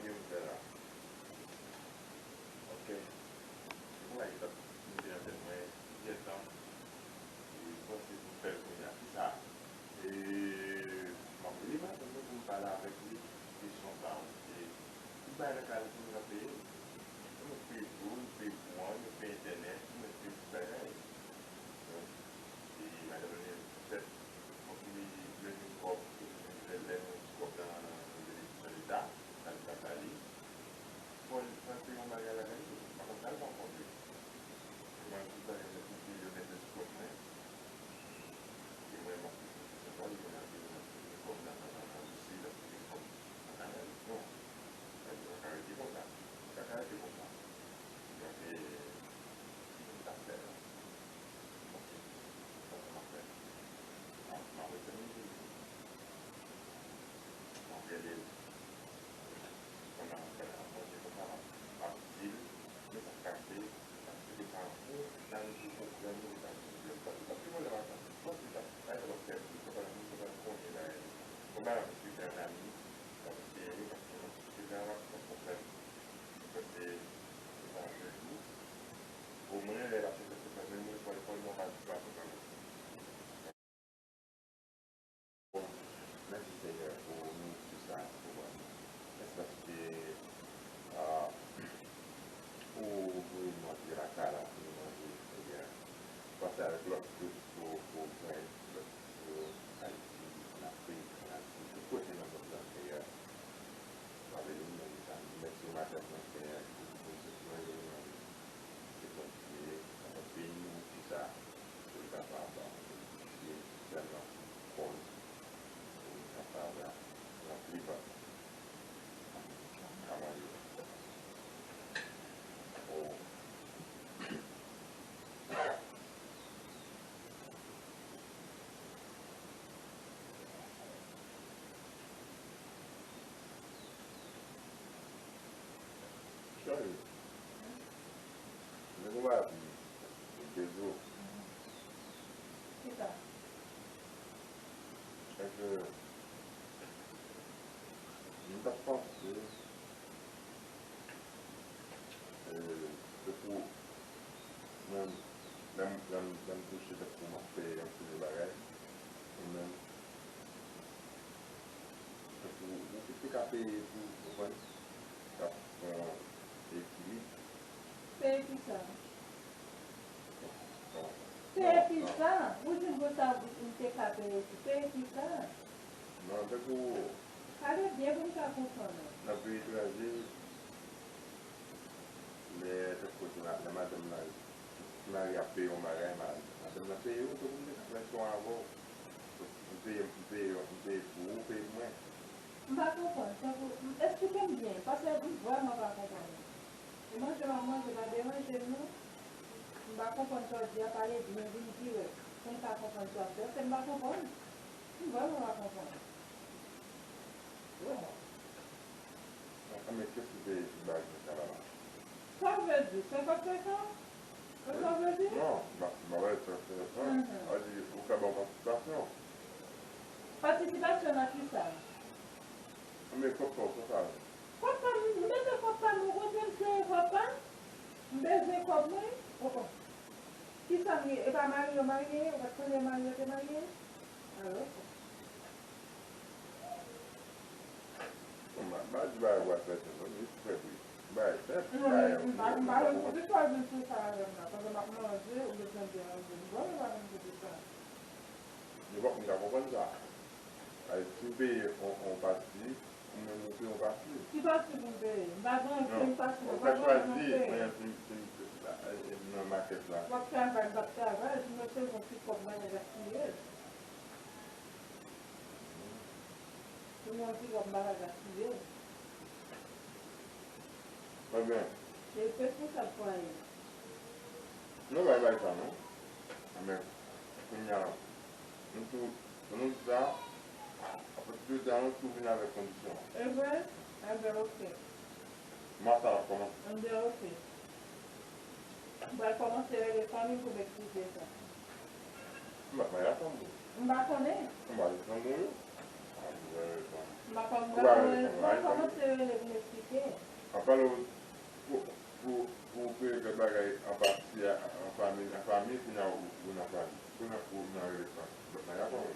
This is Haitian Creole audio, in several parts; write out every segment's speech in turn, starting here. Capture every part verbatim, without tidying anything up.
Ke m fè la. Ok. Se pou bagay sa ki te nan tèt mwen, gentan. E m panse pou m fè l kounye a. Kisa? E m ap rele madanm mwen pou m pale avèk li sou kesyon sa a. E tout bagay nan kay la, se mwen k ap peye. Se mwen k peye dlo, mwen k peye kouran, mwen k peye entènèt, mwen k peye tout bagay. Donk, e madanm mwen fèt, fòk li jwenn yon kòb, lè, lè yon ti kòb nan, nan benefisyon leta, sa li ka ba li. Fò l, fò l peye yon bagay lakay li tou. Pa konn sa l pran kòb yo. Mwen, tout bagay mwen, tout milyon mwen fè sou kont mwen. E mwen, m ap reflechi sou sa, li menm ap vin, ap vin kòb nan, nan, nan, nan dosye, l ap vin kòb nan kanalizasyon. Sa vle di, sa ka rete konsa. Sa ka rete konsa. Donk, e, ki moun k ap fè la? Ok. Sa, sa m ap fè. M ap, m ap retèn li vini. M ap rele l. Pandan, pandan n ap manje konsa, m ap, m ap di l, men sa k pase, paske se pa bon, nan li pou konprann ou, li pa konprann. Li pa, li pa pi bon lè maten. Bon, se sa, pa egzanp, w ap fè bri, konprann moun, konprann konnen bagay yo. Konprann ap esplike ann ami, w ap esplike yo, paske w ap esplike ann ap konprann. Paske, se pa jwe tou. Omwen, lè l ap fè sa, se pa menm mwen, pral lekòl, mwen pa, pa konprann. Mèsi, Senyè, pou noutrisi sa pou mwen. Mèsi paske, ah, ou voye nou antre lakay la pou nou manje, Senyè. Pase avèk lòt group pou, pou jwenn lòt group yo, Ayiti, ann Afrik, ann Azi, tout kote nan mond lan, Senyè. Mèsi pou maten mwen, Senyè, pou tout moun sot manje, manje. Ke Bondye kapab beni nou pou sa, pou l kapab, Bondye sèlman konn, pou l kapab ranpli vant a manje. Oh. Cheri, mwen gen yon bagay pou m te di w. Ki sa? Èske m t ap panse E, se pou mwen, lè m, lè m, lè m touche, tankou m ap peye yon seri de bagay, ou menm, tankou ou ki te ka peye tou, ou konprann? K ap pran ekilib. Peye kisa? Bon, bon, peye kisa? Ou di m konsa, ou te ka peye tou. Peye kisa? Non, tankou. Pale byen pou m ka konprann ou. Nan peyi etranje, lè tankou se la, lè madanm nan, si mari ap peye yon bagay, ma-, madanm nan peye, ou tankou m te ka fè son avè w. M peye, m peye, m peye pou ou, ou peye pou mwen. M pa konprann. Tankou, m, esplike m byen, paske m vrèman pa konprann ou. E manje m ap manje pa deranje m non. M pa konprann sa w di a, pale byen, vin dirèk, pou m ka konprann sa w ap di a, paske m pa konprann. M vrèman pa konprann. Vrèman. Anben, kiyès ki te bay nou sa la? Sa w vle di? Senkant senkant? Se sa w vle di? Non, m pa, m pa bay senkant senkant non. Mhm. Sa vle di, ou ka ban m patisipasyon. Patisipasyon nan kisa? Anben, kòb pa w, sa sa vle? Kòb pa m, m bezwen kòb pa m, ou konnen m sere kòb pa m? M bezwen kòb mwen? O, o. Kisa m ye? E pa Mario m al ye? Ou pa t konnen Mario te marye? Alò, m pa, m pa di bagay pou al fè tenten, non, men se pou fè bri. Bagay senp, non, bagay, m pa, m pa konn pou di sa, vin sou sa avè m la. Pandan m ap manje, ou bezwen deranje m. Bon, m pa konn pou di sa. Yo pa konn ka konprann sa. Ay, si m peye on, on pati, ou menm ou peye on pati. Ki pati pou m peye? M pa gen ankenn pati, mwen pa gen ankenn peye. Ou ka chwazi, mwen, si m, si m, la, e, e, nan makèt la. W ap travay, m p ap travay, si m resevwa ti kòb mwen, m gaspiye. Si m wè ti kòb m pa ka gaspiye. Ebyen. Se responsab fwaye. Nou bay bay sa non. Men, kounye a, nou tou, nou di sa, apre tout sa, nou tou vin avèk kondisyon. E vre? Enben, oke. Mwa sa l ap kòmanse. Enben, oke. M pral kòmanse rele fanmi m pou m eksplike sa. M pa, m pa janm ou. M pa konnen. M pa janm ou yo. M ap ap gade mwen, mwen kòmanse rele pou m eksplike. An pale pou, pou, pou w pe fè bagay an pati a, an fanmi, an fanmi, kounye a ou, ou nan fanmi. Kounye a ou nan rele fanmi. Lòt bagay pa wè.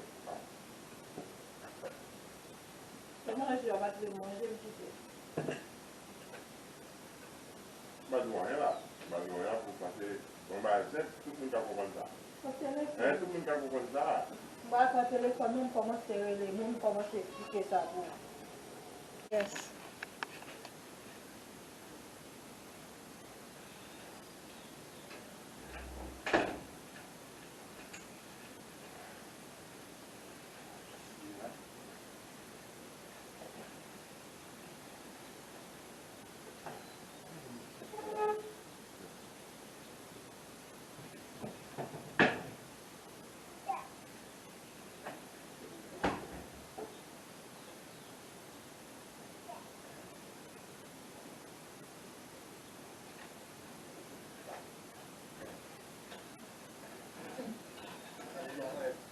Se manje, w ap ap vle manje, m kite. M pa di w anyen la. M pa di w anyen pou pase yon bagay senp, tout moun ka konprann sa. Pran telefòn. Hein, tout moun ka konprann sa. M pa pran telefòn, non, m kòmanse rele moun, m kòmanse eksplike sa pou ou. Yes.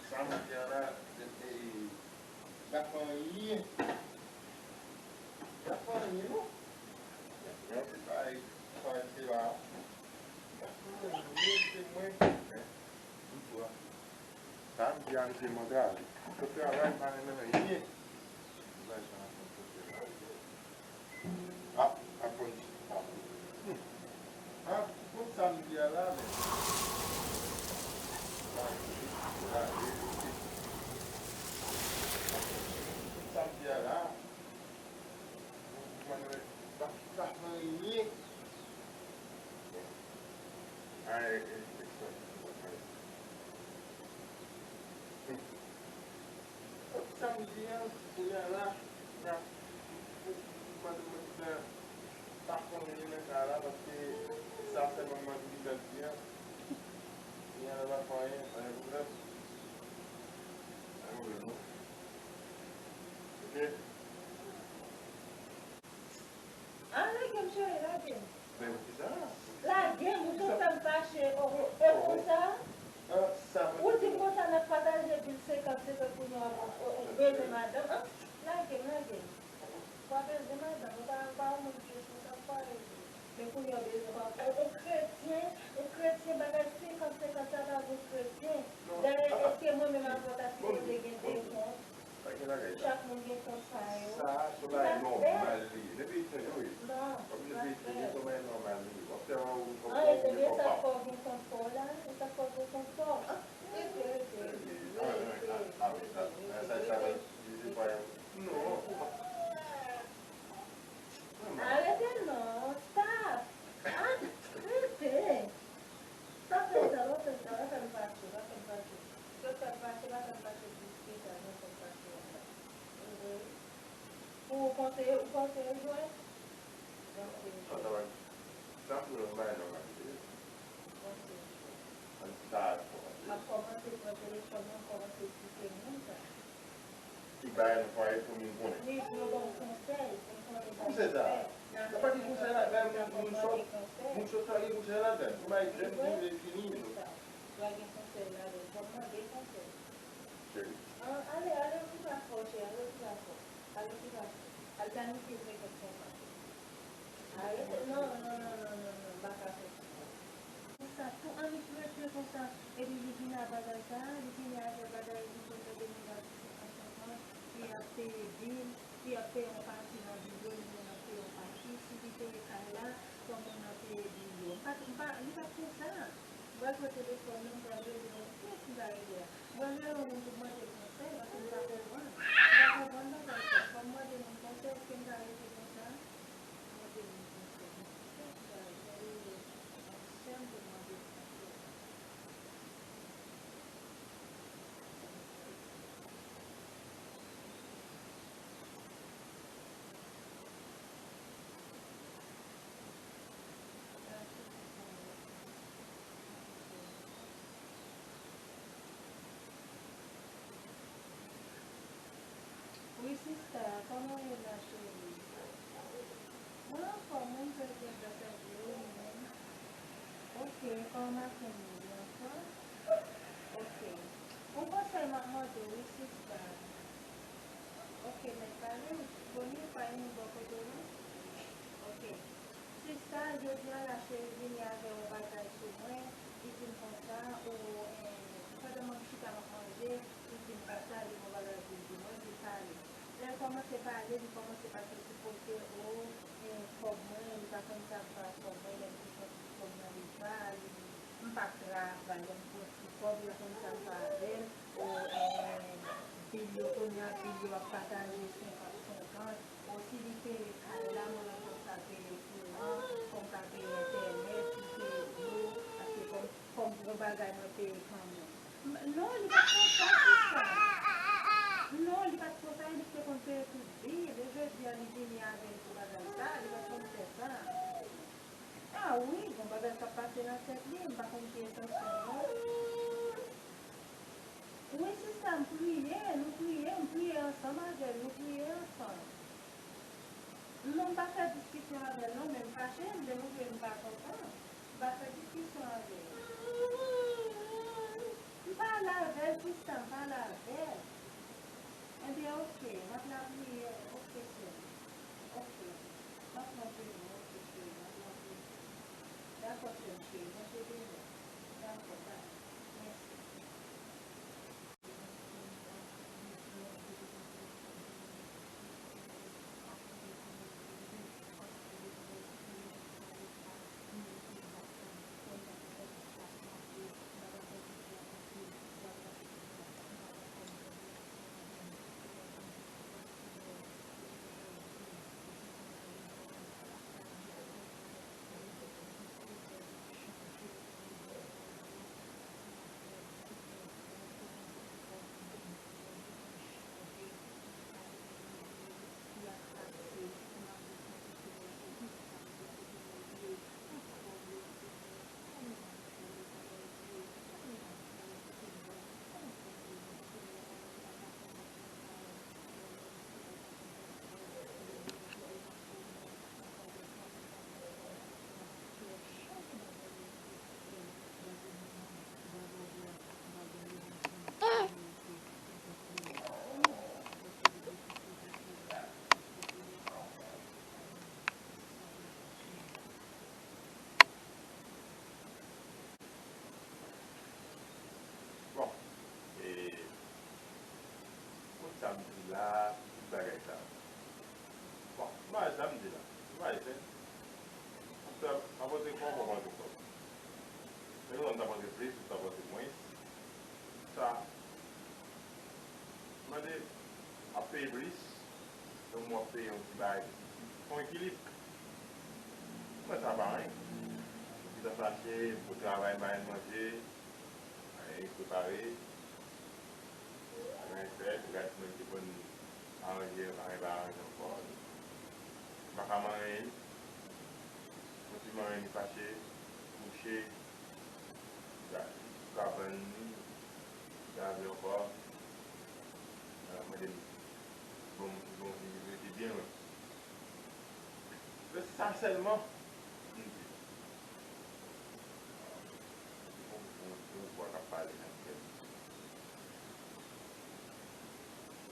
Sa m di a la, e, e, pa fè anyen. Pa fè anyen, non. Sa e, sa e, se la. Pa fè anyen, se mwen. M di a, se mwen travay. Sot travay, pa renmen anyen. Travay sa, sot travay. Ah, aprann sa. Ah, konn sa m di a la, men. Sa m di a la. Ou konprann, pa, pa fè anyen. Bon. Ay, e, e, e, e, e. Sa m di a, kounye a la, m ap, m ap mande mwen sa, pa konnen nan ka la, paske sa sèlman m ap di nan di a. Kounye a la, pa fè anyen, pa gen pwoblèm. Pa gen pwoblèm, non. Ok? Ah, lage m, cheri, lage m. Men poukisa? Lage m, ou tou fè m fache, oh, oh, e konsa? Ou di m konsa n ap pataje bil senkant senkant kounye a, ou, ou bezwen madanm, ah, lage m, lage m. Ou pa bezwen madanm, ou pa, ou pa yon moun ki responsab, ou pa bezwen. Men kounye a w bezwen, ou pa, ou, ou kretyen, ou kretyen, bagay senkant senkant sa pa pou kretyen. Dayè, èske mwen menm avè w ta sipoze gen de kont? Pa gen bagay sa. Chak moun gen kont pa yo. Sa, se yon bagay nòmal li ye. Depi etranje, wi. Non, pa oblije depi etranje, se yon bagay nòmal li ye. W ap fè yon, yon kont pa w, yon kont pa w. E sa k fè w gen kont pa w la? E sa k fè w gen kont pa w? Ah, rete, rete, rete, rete, rete, rete, rete, rete. Non. Arete non, stop! Ah, rete! Pa fè sa, pa fè sa, pa fè m fache, pa fè m fache. Si w fè m fache, pa fè m fache plis ke sa, jan w fè m fache a la. Mhm. Pou w panse, ou panse yo jwe? Ou panse yo jwe? Sa m di w la, m bay nòmal li ye. Ou panse yo jwe? Ann sa a kòmanse. M ap kòmanse pran telefòn nan, m kòmanse eksplike moun sa. Ki bay nan fwaye pou moun konnen. Wi, pou yo ba w konsèy, pou m konnen sa pou m fè. Konsèy sa? Sa pa gen konsèy ladan l, moun, moun sòt, moun sòt sa gen konsèy ladan l. Yon bagay jèn ki vle fini. Dwa gen konsèy ladan l. Fò m mande konsèy. Cheri. Ah, ale, ale okipe afè w, cheri, ale okipe afè w. Ale okipe afè w. Al planifye senkant konpa. Arete, non, non, non, non, non, non, m pa ka fè sa. Konsa, tou annik rete konsa, epi li vini a bagay sa, li vini avè bagay, li konn tande moun ap di senkant senkant, li ap peye bil, li ap peye yon pati nan bil yo, li menm ap peye yon pati, si li peye kay la, kòman l ap peye bil yo. M pa, m pa, li p ap fè sa. M pral pran telefòn nan, m pral rele yon, kiyès m ka rele a? M pral rele yon moun pou m mande l konsèy, paske m pa konprann. M pa konprann bagay sa. Fò m mande moun konsèy, èske m ka rete konsa? M mande moun konsèy. Kiyès m ka rele? M pral rele yon sè m pou m mande l konsèy. Wi, sista, kòman w ye la, cheri? Mwen anfòm, wi, m fè byen gras a Dye, wi, ou menm? Ok, kòman maten w ye, ou anfòm? Ok. Yon konsèy m ap mande w, wi, sista. Ok, mèt pale, bonjou, pa yon bò kote w la. Ok. Sista, jodi a la cheri vini avè yon bagay sou mwen, li di m konsa, ou, eh, pandan m ap chita m ap manje, li di m konsa, li gon bagay pou l di mwen, li pale. Lè l kòmanse pale, li kòmanse pa t sou kote, o, eh, kòb mwen, li pa konn sa m fè ak kòb mwen, lè m te sòti kòb nan leta, li, m pa travay, lè m pran ti kòb, li pa konn sa m fè avè l, o, eh, bil yo kounye a, bil yo ap pataje senkant senkant, o si li peye kay la, mwen menm fò m ka peye kouran, fò m ka peye entènèt, li peye dlo, paske kòm, kòm gon bagay mwen peye kanmenm. M- Non, li pa t konsa, sista. Non, li pa t konsa, li te konn peye tout bil. E jodi a, li vini avè l pou bagay sa, li pa t konn fè sa. Ah wi, gon bagay k ap pase nan tèt li, m pa konn ki entansyon l non. Wi, sista, m priye, nou priye, m priye ansanm avè l, nou priye ansanm. Non, m pa fè diskisyon avè l non, men m fache, m demontre m pa kontan. M pa fè diskisyon avè l. M pale avè l, sista, m pale avè l. Ebyen, oke, m ap lapriyè, oke, sè m. Oke. M ap lapriyè, oke, cheri, m ap lapriyè. Dakò, sè m cheri, Bondye beni w. Dakò, bay. Mèsi. Bon, e, kot sa m di la, tout bagay sa yo. Bon, m pa wè sa m di la. M pa wè, se, m ta, m ta panse kòb, ou panse kòb. Men ou ta panse plis, ou ta panse mwens. Sa, mande, ap peye plis, yon mwa ap peye yon ti bagay piti. Fè yon ekilib. Mwen sa pa anyen. Ou chita fache, ou travay, pa jwenn manje, anyen prepare, anyen fèt, ou gade si mwen te konn aranje, anyen pa aranje ankò. Ou pa ka manyen li. Kontinye manyen li fache, kouche, ou ka vann li, ou ka vle ankò. Mwen te bon, bon, bon, rete byen lwen. Se sa sèlman m di. Gon, gon, gon vwa k ap pale nan kè m.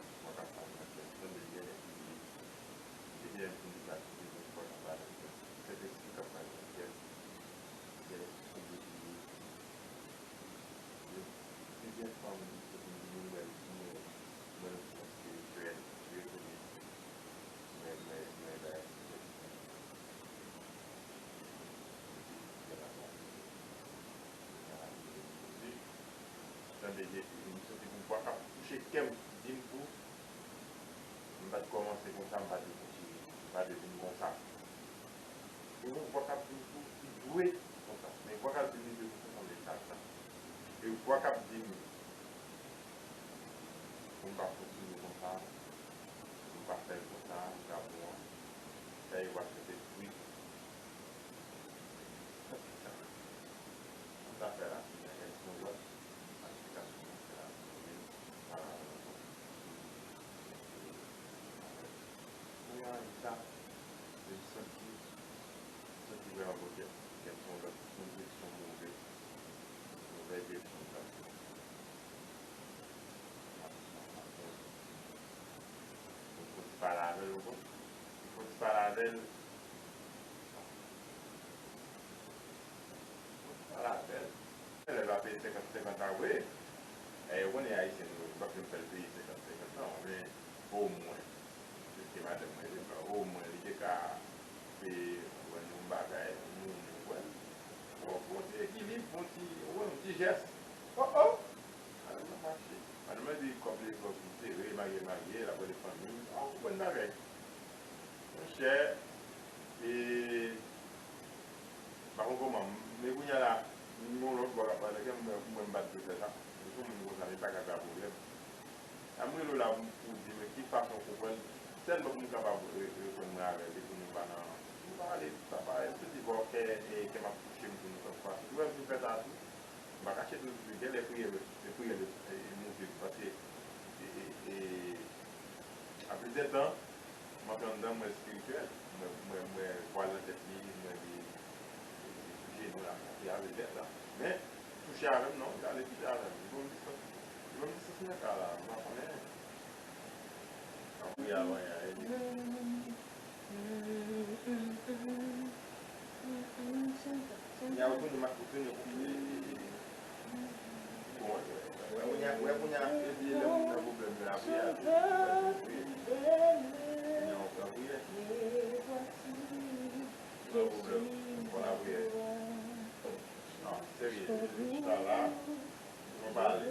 Gon vwa k ap pale nan kè m. Tande, gen lè ki, gen lè m fin deja kite gon vwa k ap pale nan kè m. Sentespri k ap pale nan kè m. Gen lè ki tonbe sou yo. Plizyè fanm, kote m vin wè l sou mwen, mwen yon ti jan espirityèl, yo konnen mwen, mwen, mwen bay espirityèl. Tande, m santi gon vwa k ap touche kè m, di m pou m pa t kòmanse konsa, m pa t dwe kontinye, m pa t dwe vin konsa. Gen yon vwa k ap di m tou, ou dwe konsa. Men vwa k ap di m li dwe konsa, sa vle di sa, sa. E vwa k ap di m pou m pa kontinye konsa, pou m pa fè l konsa, li pa bon an. Sa e vwa Sentespri. Sa ki sa? Tout afè la, se yon lòt. Planifikasyon nou fè a, nou menm, pa la ankò. Kounye a, sa, se m santi, m santi vrèman bon kè, kè m se yon lòt, yon direksyon move, move direksyon m pral pran. M ap, m ap, m ap pran. Fò ti pale avè l. Fò ti pale avè l. Lè l ap peye senkant senkant la vre. E ou konnen ayisyen nou, nou p ap janm fè l peye senkant senkant non, men omwen, se se madanm mwen, se pa omwen li te ka peye, konprann, yon bagay, yon moun, konprann. Bon, bon ti ekilib, bon ti, ou konprann, yon ti jès. Oh, oh! Madanm nan fache. Madanm nan di kòb li, kòb li sere, marye, marye, l ap rele fanmi. Oh, ou konprann bagay. Monchè, e, m pa konn kòman, men kounye a la, m yon lòt bò k ap pale avè m, mwen, mwen m pa t vle fè sa. Mwen se yon moun konsa, men m pa ka fè pwoblèm. Sa m rele w la pou, pou di mwen ki fason w konprann, sèl lòt moun kapab re-, reponn mwen avè l, se pou nou pa nan, nou pa ale, sa pa, se di bò kè, e, kè m ap touche m pou nou fè fwa. Ou wè m fin fè sa tou. M pa kache tou, tou, gen lè priyè, priyè, e, moute m, paske, e, e, e, a plizyè tan, m antre anndan, m wè l espirityèl, m wè, m wè, m wè vwal nan tèt li, m wè li, li sou jenou l ap monte avè l bèt la. Men, touche avè m non, li ale touche avè m. Li ban m distans, li ban m distans nan ka la, m pa konnen. M ap priye avan yè, e. Kounye a, ou tounen, ou tounen, e, e, e, bon, wè, wè, kounye a, wè, kounye a, e, e, lè moun nan pwoblèm, lè l ap priye, kounye a, ou pran priyè. Ou nan pwoblèm, ou pran lapriyè. Non, serye, chita la, nou pale.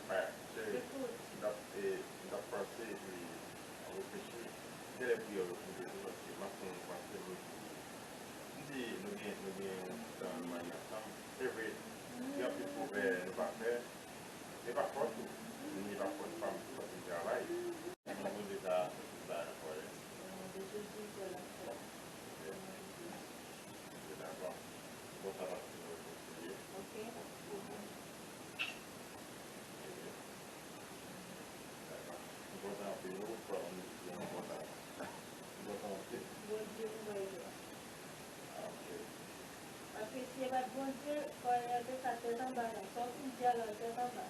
Wè, se, m t ap, e, m t ap panse epi reflechi. Gen lè priyè yo tonbe tou, paske m ap fè yon panse, m di, m di, nou gen, nou gen yon ti tan nou manyen ansanm. Se vre, gen anpil pwovè nou pa fè. E pa fòt ou, ni pa fòt fanm tou, paske m travay. Mwen, Bondye ka fè tout bagay ankò, wi. Dakò. Bon, sa va, nou kontinye. Ok. Dakò. M kontan anpil, wi, pou nou kontan. M kontan anpil. Bondye pou mwen yo. Ah, ok. Paske si e pa t Bondye, Kòrèyè te ka tèt anba non. Sa w fin di a la, tèt anba.